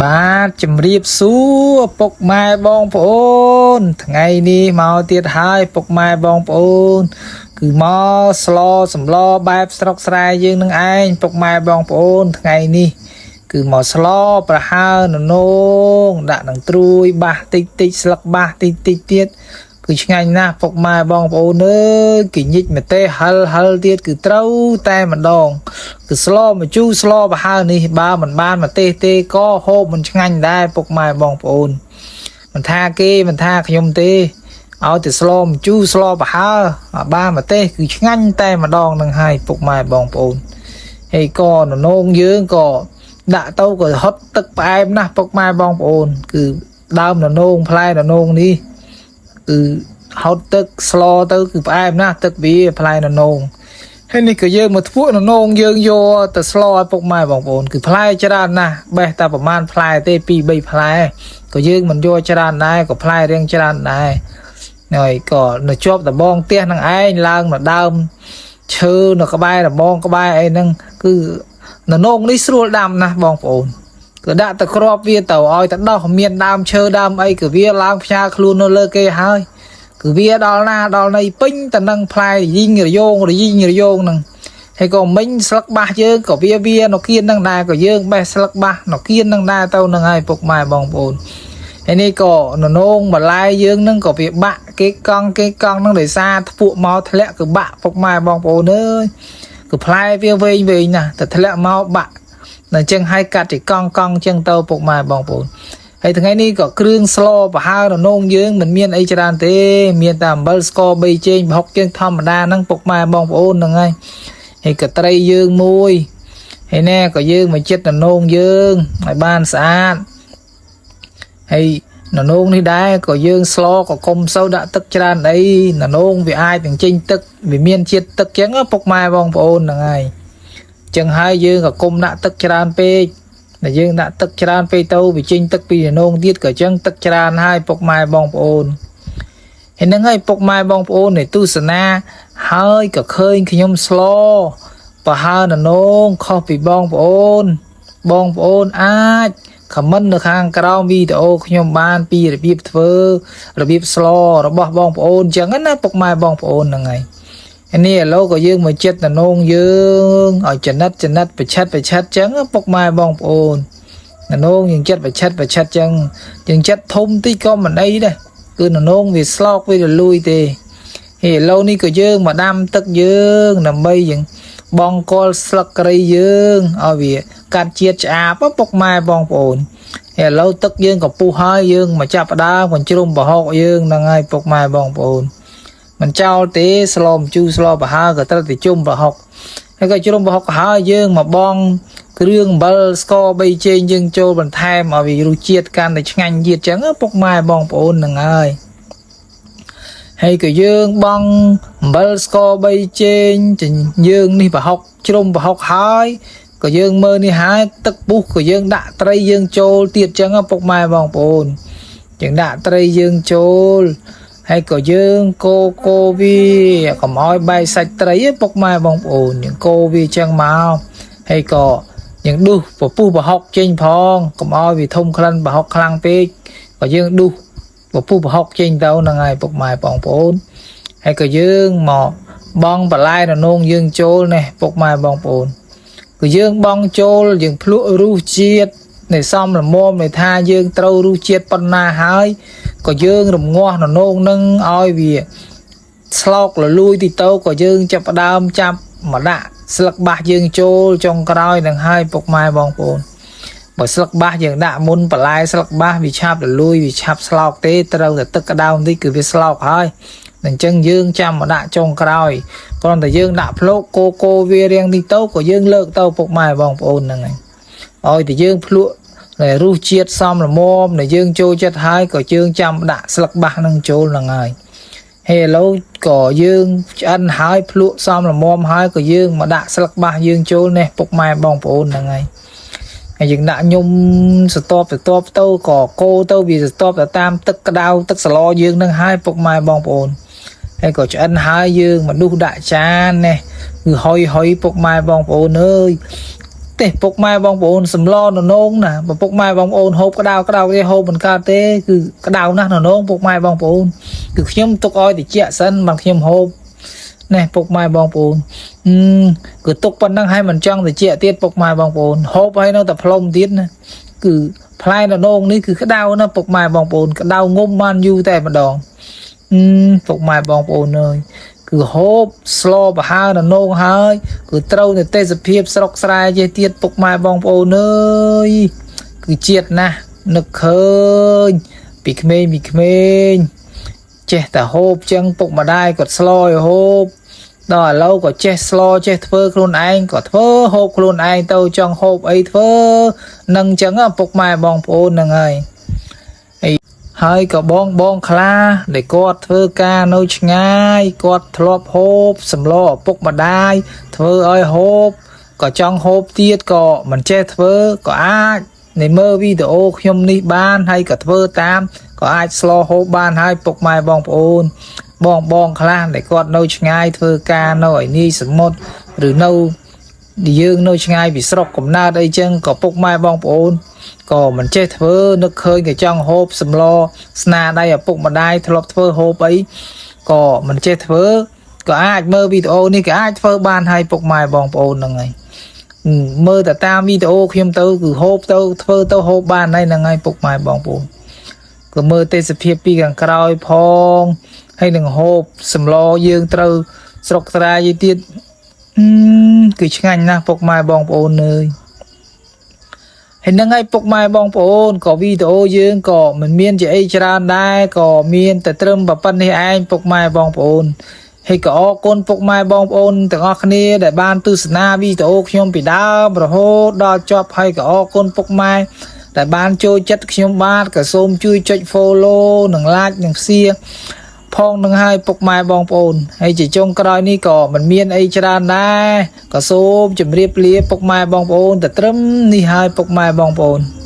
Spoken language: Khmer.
បាទជំរាបសួរពុកម៉ែបងប្អូន ថ្ងៃនេះមកទៀតហើយពុកម៉ែបងប្អូន គឺមកស្លសម្លបែបស្រុកស្រែយើងនឹងឯងពុកម៉ែបងប្អូន ថ្ងៃនេះ គឺមកស្លប្រហើរននងដាក់នឹងត្រួយបាសតិចតិចស្លឹកបាសតិចតិចទៀតគឺឆ្ងាញ់ណាស់ពុកម៉ែបងប្អូនអើយគេញិចម្ទេសហិលហិលទៀតគឺត្រូវតែម្ដង គឺស្លម្ជូរស្លប្រហើរនេះបើមិនបានម្ទេសទេក៏ហូបមិនឆ្ងាញ់ដែរពុកម៉ែបងប្អូនមិនថាគេមិនថាខ្ញុំទេឲ្យតែស្លម្ជូរស្លប្រហើរបានម្ទេសគឺឆ្ងាញ់តែម្ដងនឹងហើយពុកម៉ែបងប្អូនហើយក៏ននងយើងក៏ដាក់ទៅក៏ហត់ទឹកផ្អែមណាស់ពុកម៉ែបងប្អូន គឺដើមននងផ្លែននងនេះគឺហត់ទឹកស្លទៅគឺផ្អែមណាស់ទឹកវាផ្លែននង ហើយនេះក៏យើងមកធ្វើននងយើងយកទៅស្លឲ្យពុកម៉ែបងប្អូនគឺផ្លែច្រើនណាស់បេះតែប្រហែលផ្លែទេ2 3ផ្លែក៏យើងមិនយកច្រើនដែរក៏ផ្លែរៀងច្រើនដែរហើយក៏នៅជាប់ដបងផ្ទះនឹងឯងឡើងមកដើមឈើនៅក្បែរដបងក្បែរអីហ្នឹងគឺននងនេះស្រួលដាំណាស់បងប្អូនគឺដាក់ទៅគ្រាប់វាទៅឲ្យទៅដោះមានដើមឈើដើមអីគឺវាឡើងផ្ញើខ្លួននៅលើគេហើយ គឺវាដល់ណាដល់ណីពេញតនឹងផ្លែយីងរយងរយីងរយងហ្នឹងហើយក៏មិញស្លឹកបាសយើងក៏វាវានៅគៀនហ្នឹងដែរក៏យើងបេះស្លឹកបាសនៅគៀនហ្នឹងដែរទៅហ្នឹងហើយពុកម៉ែបងប្អូនហើយនេះក៏ននងបន្លែយើងហ្នឹងក៏វាបាក់គេកង់គេកង់ហ្នឹងដោយសារធ្ពក់មកធ្លាក់គឺបាក់ពុកម៉ែបងប្អូនអើយគឺផ្លែវាវែងវែងណាស់តែធ្លាក់មកបាក់តែអញ្ចឹងឲ្យកាត់ជាកង់កង់អញ្ចឹងទៅពុកម៉ែបងប្អូន ហើយថ្ងៃនេះក៏គ្រឿងស្លប្រហើរនងយើងមិនមានអីច្រើនទេ មានតែអំបិលស្ករ3ចេងប្រហុកជើងធម្មតាហ្នឹងពុកម៉ែបងប្អូនហ្នឹងហើយហើយក៏ត្រីយើងមួយហើយណែក៏យើងមកចិត្តនងយើងឲ្យបានស្អាតហើយននងនេះដែរក៏យើងស្លក៏កុំសូវដាក់ទឹកច្រើនអីននងវាអាចនឹងចេញទឹកវាមានជាតិទឹកចឹងណាពុកម៉ែបងប្អូនហ្នឹងហើយចឹងហើយយើងក៏កុំដាក់ទឹកច្រើនពេក ដែលយើងដាក់ទឹកច្រើនពេកទៅវាចេញទឹកពីនងទៀតក៏ចឹងទឹកច្រើនហើយពុកម៉ែបងប្អូនហើយហ្នឹងហើយពុកម៉ែបងប្អូននៃទស្សនាហើយក៏ឃើញខ្ញុំស្លប្រហើរនងខុសពីបងប្អូន បងប្អូនអាចខមមិននៅខាងក្រោមវីដេអូខ្ញុំបានពីរបៀបធ្វើរបៀបស្លរបស់បងប្អូនចឹងណាពុកម៉ែបងប្អូនហ្នឹងហើយ ហើយនេះឥឡូវក៏យើងមកចិត្តនងយើងឲ្យចំណិតចំណិតប្រឆិតប្រឆិតចឹងពុកម៉ែបងប្អូនននងយើងចិត្តប្រឆិតប្រឆិតចឹងយើងចិត្តធំតិចក៏មិនអីដែរគឺននងវាស្លោកវារលួយទេហើយឥឡូវនេះក៏យើងមកដាំទឹកយើងដើម្បីយើងបងកលស្លឹកគ្រៃយើងឲ្យវាកាត់ជាតិឆ្អាបពុកម៉ែបងប្អូនហើយឥឡូវទឹកយើងក៏ពុះហើយយើងមកចាប់ផ្ដើមកញ្ជ្រុំប្រហុកយើងហ្នឹងហើយពុកម៉ែបងប្អូន មិនចោលទេស្លម្ជូរស្លប្រហើរក៏ត្រូវតែជុំប្រហុកហើយក៏ជ្រុំប្រហុកហើយយើងមកបងគ្រឿងអំបិលស្ករបីចេងយើងចូលបន្ថែមឲ្យវារសជាតិកាន់តែឆ្ងាញ់ទៀតចឹងពុកម៉ែបងប្អូនហ្នឹងហើយហើយក៏យើងបងអំបិលស្ករបីចេងយើងនេះប្រហុកជ្រុំប្រហុកហើយក៏យើងមើលនេះហើយទឹកពុះក៏យើងដាក់ត្រីយើងចូលទៀតចឹងពុកម៉ែបងប្អូនយើងដាក់ត្រីយើងចូល ហើយក៏យើងកូកូវាកុំឲ្យបែកសាច់ត្រីឯងពុកម៉ែបងប្អូនយើងកូវាចឹងមកហើយក៏យើងដុសពពុះប្រហុកចេញផងកុំឲ្យវាធំក្លិនប្រហុកខ្លាំងពេកក៏យើងដុសពពុះប្រហុកចេញទៅហ្នឹងហើយពុកម៉ែបងប្អូនហើយក៏យើងមកបងបន្លែននងយើងចូលនេះពុកម៉ែបងប្អូនគឺយើងបងចូលយើងភ្លក់រសជាតិនៃសំល្មមនៃថាយើងត្រូវរសជាតិប៉ុណ្ណាហើយ ក៏យើងរងាស់ននងនឹងឲ្យវាស្លោកលលួយទីទៅក៏យើងចាប់ផ្ដើមចាប់មកដាក់ស្លឹកបាសយើងចូលចុងក្រោយនឹងហើយពុកម៉ែបងប្អូនបើស្លឹកបាសយើងដាក់មុនបន្លែស្លឹកបាសវាឆាប់លលួយវាឆាប់ស្លោកទេត្រូវតែទឹកក្តៅបន្តិចគឺវាស្លោកហើយអញ្ចឹងយើងចាំមកដាក់ចុងក្រោយគ្រាន់តែយើងដាក់ភ្លុកកូកូវារៀងនេះទៅក៏យើងលើកទៅពុកម៉ែបងប្អូនហ្នឹងហើយឲ្យតែយើងភ្លក់ ដែលរសជាតិសមល្មមដែលយើងចូលចិត្តហើយក៏យើងចាំដាក់ស្លឹកបាសនឹងចូលហ្នឹងហើយហើយឥឡូវក៏យើងឆ្អិនហើយភ្លក់សមល្មមហើយក៏យើងមកដាក់ស្លឹកបាសយើងចូលនេះពុកម៉ែបងប្អូនហ្នឹងហើយហើយយើងដាក់ញុំសតបសតបទៅក៏កូរទៅវាសតបទៅតាមទឹកក្តៅទឹកសឡយើងនឹងហើយពុកម៉ែបងប្អូនហើយក៏ឆ្អិនហើយយើងមកដុសដាក់ចាននេះគឺហុយហុយពុកម៉ែបងប្អូនអើយ ទេពុកម៉ែបងប្អូនសម្លននងណាបើពុកម៉ែបងប្អូនហូបក្តៅក្តៅទេហូបមិនកើតទេគឺក្តៅណាស់ននងពុកម៉ែបងប្អូនគឺខ្ញុំទុកឲ្យតិចសិនបានខ្ញុំហូបនេះពុកម៉ែបងប្អូនអឺគឺទុកប៉ុណ្ណឹងឲ្យមិនចង់តិចទៀតពុកម៉ែបងប្អូនហូបឲ្យនៅតែផ្លុំទៀតណាគឺផ្លែននងនេះគឺក្តៅណាស់ពុកម៉ែបងប្អូនក្តៅងុំបានយូរតែម្ដងអឺពុកម៉ែបងប្អូនអើយគឺហូបស្លប្រហើរនងហើយគឺត្រូវនៅទេសភាពស្រុកស្រែចេះទៀតពុកម៉ែបងប្អូនអើយគឺជាតិណាស់នឹកឃើញពីក្មេងពីក្មេងចេះតែហូបចឹងពុកម្ដាយគាត់ស្លឲ្យហូបដល់ឥឡូវក៏ចេះស្លចេះធ្វើខ្លួនឯងក៏ធ្វើហូបខ្លួនឯងទៅចង់ហូបអីធ្វើនឹងចឹងពុកម៉ែបងប្អូនហ្នឹងហើយ ហើយក៏បងបងខ្លះដែលគាត់ធ្វើការនៅឆ្ងាយគាត់ធ្លាប់ហូបសម្លឪពុកម្ដាយធ្វើឲ្យហូបក៏ចង់ហូបទៀតក៏មិនចេះធ្វើក៏អាចនៃមើលវីដេអូខ្ញុំនេះបានហើយក៏ធ្វើតាមក៏អាចស្លហូបបានហើយពុកម៉ែបងប្អូន បងបងខ្លះដែលគាត់នៅឆ្ងាយធ្វើការនៅឯនេះសមុទ្រឬនៅយើងនៅឆ្ងាយពីស្រុកកំណើតអីចឹងក៏ពុកម៉ែបងប្អូនក៏មិនចេះធ្វើនឹកឃើញក៏ចង់ហូបសម្លស្នាដៃឪពុកម្ដាយធ្លាប់ធ្វើហូបអីក៏មិនចេះធ្វើក៏អាចមើលវីដេអូនេះក៏អាចធ្វើបានហើយពុកម៉ែបងប្អូនហ្នឹងហើយមើលតែតាមវីដេអូខ្ញុំទៅគឺហូបទៅធ្វើទៅហូបបានហើយហ្នឹងហើយពុកម៉ែបងប្អូនក៏មើលទេសភាពពីខាងក្រោយផងហើយនឹងហូបសម្លយើងត្រូវស្រុកស្រែយទៀតអឺគឺឆ្ងាញ់ណាស់ពុកម៉ែបងប្អូនអើយហើយនឹងហើយពុកម៉ែបងប្អូនក៏វីដេអូយើងក៏មិនមានជាអីច្រើនដែរក៏មានតែត្រឹមប៉ុណ្្នេះឯងពុកម៉ែបងប្អូនហើយក៏អរគុណពុកម៉ែបងប្អូនទាំងអស់គ្នាដែលបានទស្សនាវីដេអូខ្ញុំពីដើមរហូតដល់ចប់ហើយក៏អរគុណពុកម៉ែដែលបានចូលចិត្តខ្ញុំបាទក៏សូមជួយចុច follow និង like និង share ផងនឹងហើយពុកម៉ែបងប្អូនហើយជាចុងក្រោយនេះក៏មិនមានអីច្រើនដែរក៏សូមជម្រាបលាពុកម៉ែបងប្អូនតែត្រឹមនេះហើយពុកម៉ែបងប្អូន។